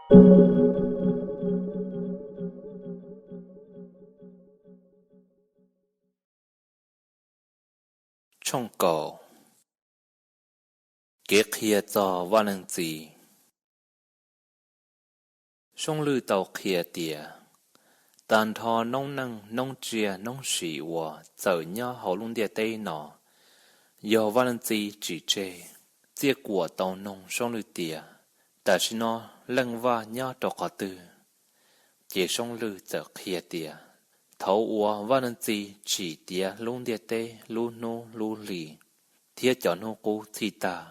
Tshooj kaum. Kev qhia txog Vaj Leej Txiv. Soob Lwj tau qhia tias, tag nrho noob neej noob tsiaj noob sim uas txawm nyob hauv lub ntiaj teb no yog Vaj Leej Txiv tsim tseg. Txiaj Kuam tau noog Soob Lwj tias, tam sim no Leej Vaj nyob rau qhov twg? Ces Soob Lwj txawm qhia tias, thaum uas Vaj Leej Txiv tsim tiav lub ntiaj teb lub hnub lub hli thiab cov hnub qub txhij tag,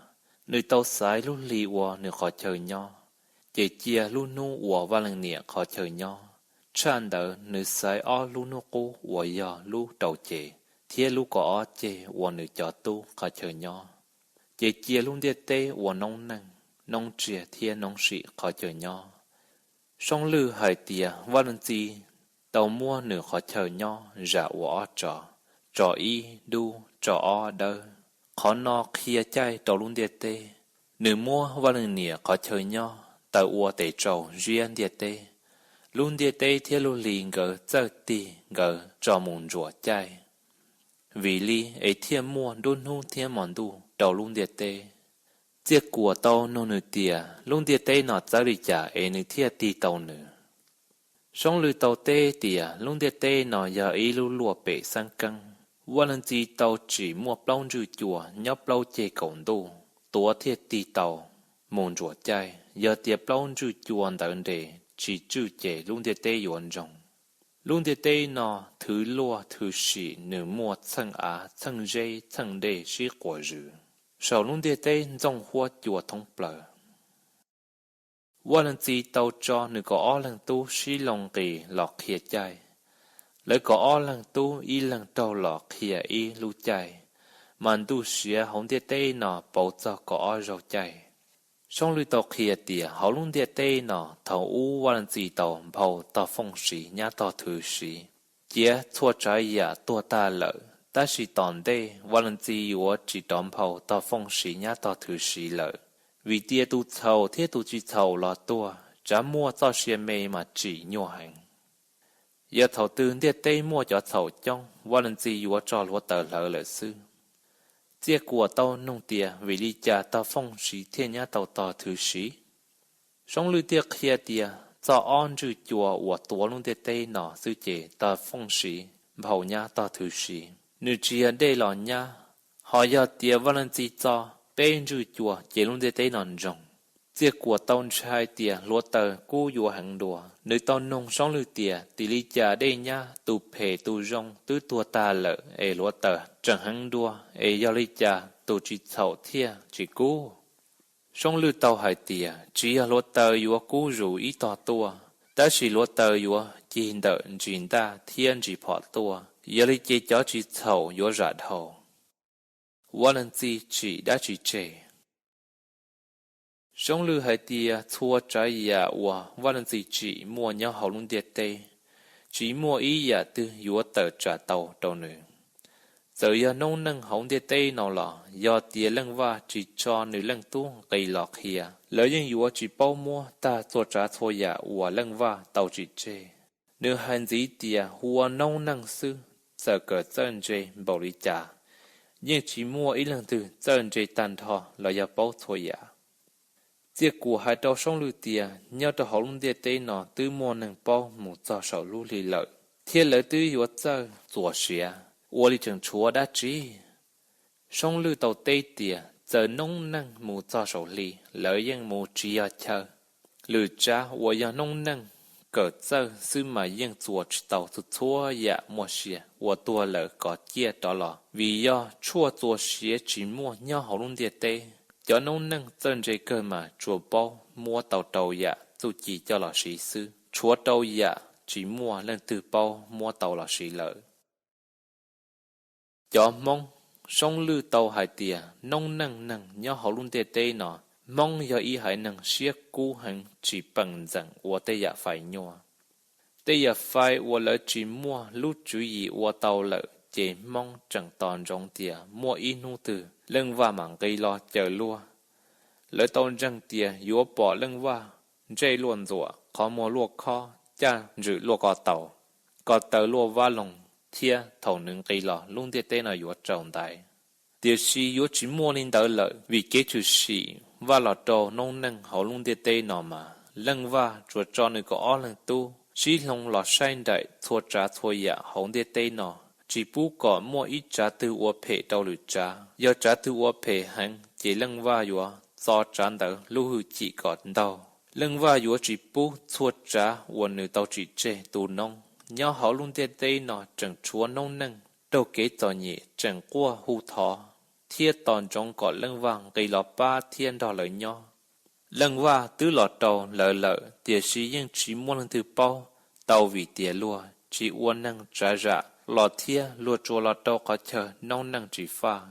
nws tau xaiv lub hli ua nws qhov chaw nyob, ces cia lub hnub ua Vaj Leej Niam qhov chaw nyob. Tshaj ntawd nws xaiv ob lub hnub qub uas yog lub rau ces thiab lub kaum ob ceg ua nws cov tub qhov chaw nyob, ces cia lub ntiaj teb ua noob neej noob tsiaj thiab noob sim qhov chaw nyob. Soob Lwj hais tias Vaj Leej Txiv tau muab nws qhov chaw nyob zam ua ob tso, tso ib dub, tso ob dawb. Qhov no qhia caij rau lub ntiaj teb. Nws muab Vaj Leej Niam qhov chaw nyob taw ua tes tsaus ziab ntiaj teb. Lub ntiaj teb thiab lub hli nkawd txawj tig nkawd tso mus ntsuam caij. Vim li es thiaj muaj nruab hnub thiab hmo ntuj rau lub ntiaj teb. Txiaj Kuam tau nug nws tias, lub ntiaj teb no txawv li cas es nws thiaj tig tau nws? Soob Lwj tau teb tias, lub ntiaj teb no yog ib lub luaj pem xeeb keeb. Vaj Leej Txiv tau tsim muaj plaub ntswj cua nyob plaub ceg kaum ntuj, tuav thiaj tig tau mus ntsuam caij. Yog tias plaub ntswj cua ntawd nres tsis tswj ces lub ntiaj teb yuav ntsoog. Lub ntiaj teb no thwv luaj thwv sim, nws muaj txheej av txheej zeb txheej dej sib quas zws. Saum lub ntiaj teb ntxooj huab cua thoob plaws. Vaj Leej Txiv tau tso nws kaum ob leeg tub sib loo nqis los qhia caij. Lawv kaum ob leeg tub ib leeg raug los qhia ib lub caij, mas ntuj siav hauv ntiaj teb no pauv txog kaum ob zaug caij. Soob Lwj tau qhia tias hauv lub ntiaj teb no thaum ub Vaj Leej Txiv tau nphau tog fooj siv nyab tog thwv siv, cia txhua tsav yam tuag tag lawm, tab sis tom ntej Vaj Leej Txiv yuav tsis rov nphau tog fooj siv nyab tog thwv siv lawm, vim tias tus txhaum thiab tus tsis txhaum los tuag, tsav muaj txoj sia me mas tsim nyuaj heev. Yog thaum twg ntiaj teb muaj cov txhaum coob, Vaj Leej Txiv yuav tso hluav taws hlawv lawm xwb. Txiaj Kuam tau nug tias vim li cas tog fooj siv thiaj nyab tau tog thwv siv? Soob Lwj thiaj qhia tias txog ob ntswj cua uas tuav lub ntiaj teb no xwb ces tog fooj siv nphau nyab tog thwv siv, nws tsis yog dej los nyab. Ho yog tias Vaj Leej Txiv txo peb ntswj cua ces lub ntiaj teb no ntsoog. Txiaj Kuam tau ntshai tias hluav taws kub yuav heev dua, nws tau nug Soob Lwj tias tim li cas dej nyab tus phem tus zoo twb tuag tag lawm es hluav taws tseem heev dua, es yog li cas tus tsis txhaum thiaj tsis kub? Soob Lwj tau hais tias tsis yog hluav taws yuav kub zus ib tog tuaj, tab sis hluav taws yuav cig ntawm ntsis ntaj thiab ntsis phom tuaj, yog li ces cov tsis txhaum yuav zam dhau. Vaj Leej Txiv tsim dab tsi tseg? Soob Lwj hais tias txhua tsav yam uas Vaj Leej Txiv tsim muaj nyob hauv lub ntiaj teb, tsis muaj ib yam twg yuav tawm tsam tau rau nws. Txawm yog noob neej hauv ntiaj teb no los, yog tias Leej Vaj tsis tso nws leej tub nqis los qhia, lawv yeej yuav tsis paub muab tag txhua tsav txhua yam uas Leej Vaj tau tsim tseg. Nws hais ntxiv tias hu ua noob neej xwb, txawm kawm txawj ntse npaum li cas, yeej tsis muaj ib leej twg txawj ntse tag nrho los yog paub txhua yam. Txiaj Kuam hais rau Soob Lwj tias nyob rau hauv lub ntiaj teb no twb muaj neeg paub mus txog saum lub hli lawm, thiab lawv twb yuav txawj txuas siav, ua li tseem tshuav dab tsi? Soob Lwj tau teb tias txawm noob neej mus txog saum hli, lawv yeej mus tsis yog chaw. Lwm tsav uas yog noob neej kawm txawj xwb mas yeej txuas tsis tau txhua txhua yam muaj sia uas tuag lawm kom ciaj rov los, vim yog tshuaj txuas siav tsis muaj nyob hauv lub ntiaj teb. Cov noob neej txawj ntse kawg mas tsuas paub muab tau rau yam txuj ci coj los siv xwb, tshuav rau yam tsis muaj leej twg paub muab tau los siv lawm. Cov Hmoob. Soob Lwj tau hais tias noob neej neeg nyob hauv lub ntiaj teb no, Hmoob yog ib haiv neeg siab kub heev, tsis peem ntxeem ua tej yam fais nyuaj. Tej yam fais uas lawv tsis muaj lub tswv yim ua tau lawm, ces Hmoob tseem tos ntsoov tias muaj ib hnub twg Leej Vaj mam nqis los cawm luag. Lawv tau ntseeg tias yuav pom Leej Vaj ntsej luaj ntxuam, qhov muag luaj khob, caj ntswm luaj ko taus, ko taw luaj vab loog, thiab thaum nws nqis los lub ntiaj teb no yuav tsaus ntaiv. Tiam sis yuav tsis muaj li ntawd lawm, vim kev tshwm sim Vaj los rau noob neej hauv lub ntiaj teb no mas Leej Vaj tsuas tso nws kaum ob leeg tub sib hloov los saib nraim txhua tsav txhua yam hauv ntiaj teb no, tsis pub kom muaj ib tsav twg ua phem rau lwm tsav. Yog tsav twg ua phem heev ces Leej Vaj yuav txo tsav ntawd lub hwj chim kom ntaug. Leej Vaj yuav tsis pub txhua tsav uas nws tau tsim tseg tu noob. Nyob hauv lub ntiaj teb no tseem tshuav noob neej raug kev txom nyem tseem quaj hu thov, thiab tos ntsoov kom Leej Vaj nqis los pab thiab nrog lawv nyob. Leej Vaj twb los rau lawv lawm, tiam sis yeej tsis muaj leej twg paub tau vim tias luag tsis ua neeg tsav zam los thiab luag tsuas los rau qhov chaw noob neej tsis faj.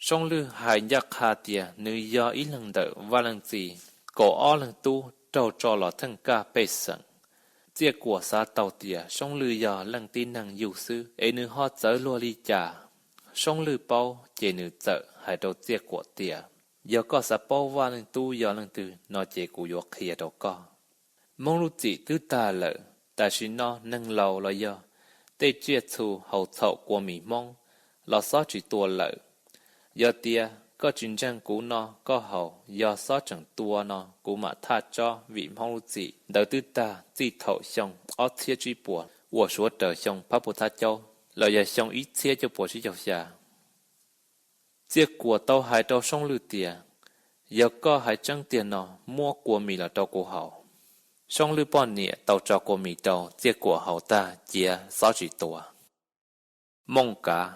Soob Lwj hais ncaj qha tias nws yog ib leeg ntawm Vaj Leej Txiv kaum ob leeg tub raug tso los theej kaj pej xeem. Txiaj Kuam xav tau tias Soob Lwj yog leej tib neeg yug xwb es nws ho txawv luag li cas. Soob Lwj paub ces nws txawm hais rau Txiaj Kuam tias, Yog koj xav paub Vaj Leej Tub yog leej twg no ces kuv yuav qhia rau koj. Hmoob Lub Txim twb tag lawm, tam sim no neeg laus los yog tej tsiaj txhu haus txhaum kua mis Hmoob los xob tsis tua lawm. Yog tias koj tsis ntseeg kuv no koj haus, yog xob tseem tua no kuv mam thaj tsob vim Hmoob Lub Txim ntawd twb tag txij thaum xyoo ob txhiab tsib puas uas suav raws xyoo phab puas thab caub los yog xyoo ib txhiab cuaj puas tsib caug xya. Txiaj Kuam tau hais rau Soob Lwj tias, Yog koj hais tseeb tiag no, muab kua mis los rau kuv haus. Soob Lwj poj niam tau tso kua mis rau Txiaj Kuam haus tag cia xob tsis tua. Mooj kav.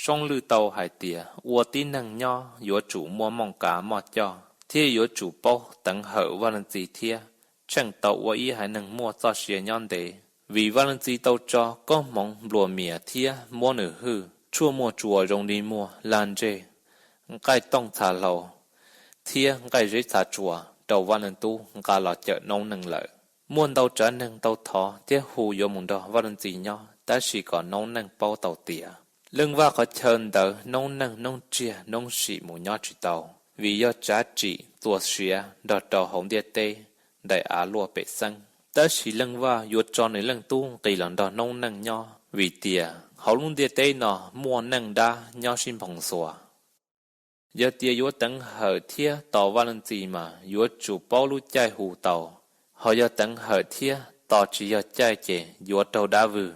Soob Lwj tau hais tias ua tib neeg nyob yuav tsum muaj mooj kav moj coj thiab yuav tsum paub teev hawm Vaj Leej Txiv thiab tsheej tau ua ib haiv neeg muaj txoj sia nyob ntev, vim Vaj Leej Txiv tau tso koob hmoov nplua mias thiab muab nws hwj. Tshuaj muaj tsuas zoo li muag, lag ntseg, nqaij tooj txha hlau thiab nqaij zeb txha tsua rau Vaj Leej Tub nqa los cawm noob neej lawm. Muaj ntau tsav neeg tau thov thiab hu yuav mus nrog Vaj Leej Txiv nyob, tab sis kom noob neej paub tau tias Leej Vaj qhov chaw ntawd noob neej noob tsiaj noob sim mus nyob tsis tau, vim yog tsav tsim txuas siav nrog rau hauv ntiaj teb daim av luaj pem xeeb. Tab sis Leej Vaj yuav tso nws leej tub nqis los nrog noob neej nyob, vim tias hauv lub ntiaj teb no muaj neej dab nyob sib nphoo xuas. Yog tias yuav teev hawm thiab tos Vaj Leej Txiv mas yuav tsum paub lub caij hu tau, ho yog teev hawm thiab tos tsis yog caij ces yuav raug dab vwg.